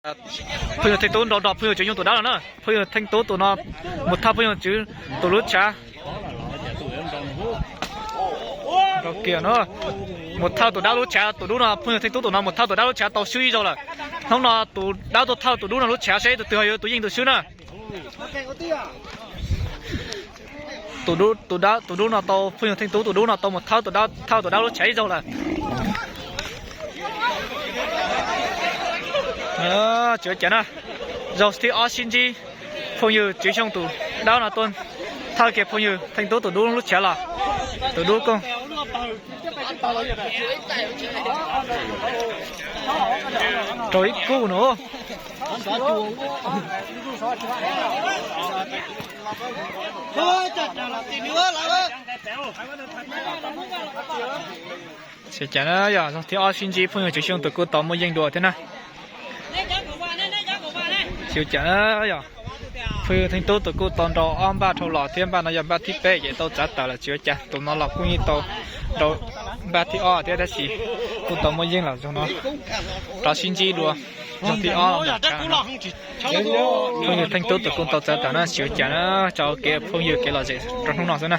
Phooj ywg Theej Tub nrau nrog phooj ywg Tswv Xyooj tus dab lawm na. Phooj ywg Theej Tub tus no mus thawj phooj ywg Tswv tus lub tshav. Mus thawj tus dab lub tshav, tus dub no, phooj ywg Theej Tub tus no mus thawj tus dab lub tshav tau swb ib zaug lawm. Hnub no tus dab tuaj thawj tus dub no lub tshav seb tus twg ho yuav tus yeej tus swb na. Tus dub no tau, phooj ywg Theej Tub tus dub no tau mus thawj tus dab, thawj tus dab lub tshav ib zaug lawm. Tsis ua cas na, zaug thib ob sib ntsib, phooj ywg Tswv Xyooj tus dab no tuaj thawj kiag phooj ywg Theej Tub tus dub lub tshav los. Tus dub kooj rau ib kub no. Tsis ua cas na, yog zaug thib ob sib ntsib phooj ywg Tswv Xyooj tus kuj tau muaj yeej dua thiab na. Tsis ua cas na, yog phooj ywg Theej Tub tus kuj tau nrau ob npaj dhau los thiab, npaj no yog npaj thib peb ces tau txav tawm lawm. Tsis ua cas, tus no los kuj yeej tau nrau npaj thib ob thiab, tab sis kuj tau muaj yeej lawm zaug no. Rov sib ntsib dua zaug thib ob los ntawm tshav no. Phooj ywg Theej Tub tus kuj tau txav tawm na, tsis ua cas na, tso kev phooj ywg kev lom zem rau hnub no xwb na.